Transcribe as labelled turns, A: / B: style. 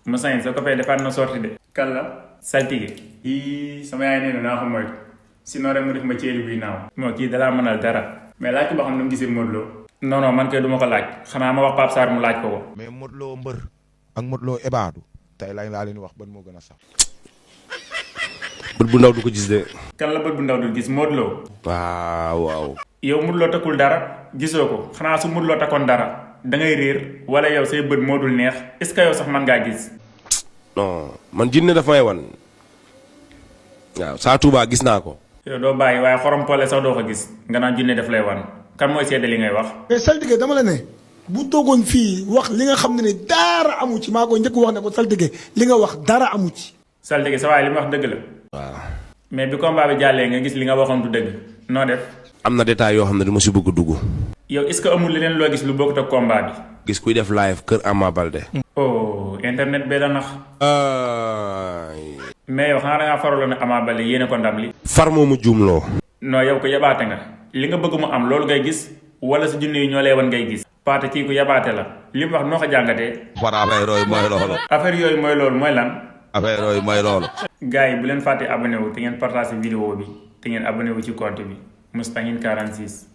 A: Moussa soo ko fay defaat na sorti de.
B: kan la.
A: saltige.
B: sama yaay nee na naa ko moytu sinon rek mu def ma ceeli buy naaw.
A: moo kii dalaa mënal dara.
B: mais laaj ko ba xam ne mu gisee Modou Lo.
A: non non man kay duma ko laaj xanaa ma wax Pape Sarr mu laaj ko ko.
C: mais Modou Lo mbër ak Modou Lo ebaadu tey laa leen wax ban moo gën a sax.
D: bët bu ndaw du ko gis de.
A: kan la bët bu ndaw du gis Modou Lo.
D: waaw.
A: yow Modou Lo takkul dara gisoo ko xanaa su Modou Lo takkoon dara da ngay réer wala yow say bët moo dul neex est-ce que yow sax man ngaa gis.
D: non man jinne daf may wan waaw saa Touba gis naa ko.
A: yow doo bàyyi waaye xorom pole sax doo ko gis nga naan jinne daf lay wan kan mooy seede li ngay wax.
E: mais saltige dama la ne bu toogoon fii wax li nga xam ne dara amu ci maa ko njëkk wax ne ko saltige li nga wax dara amu ci.
A: saltige sa waaye li mu wax dëgg la.
D: waaw.
A: mais bi combat bi jàllee nga gis li nga waxoon du dëgg noo def.
D: am na détail yoo xam ne du ma si bëgg a dugg.
A: yow est-ce que amul leneen loo gis lu bokkut ak combat bi.
D: gis kuy def live kër Ama Baldé.
A: oh internet bee la nax. mais yow xanaa da ngaa faraloon ne Ama Baldé yéene ko ndam li.
D: far moomu juumloo.
A: non yow ko yabaate nga li nga bëgg mu am loolu ngay gis wala sa junne yi ñoo lay wan ngay gis. paate kii ku yabaate la li mu wax noo ko jàngatee.
F: war affaire yooyu mooy loolu.
A: affaire yooyu mooy loolu mooy lan.
F: affaire yooyu mooy loolu.
A: gars yi bu leen fàtte abonné wu te ngeen partagé vidéo bi te ngeen abonné wu ci compte bi Moustahine 46.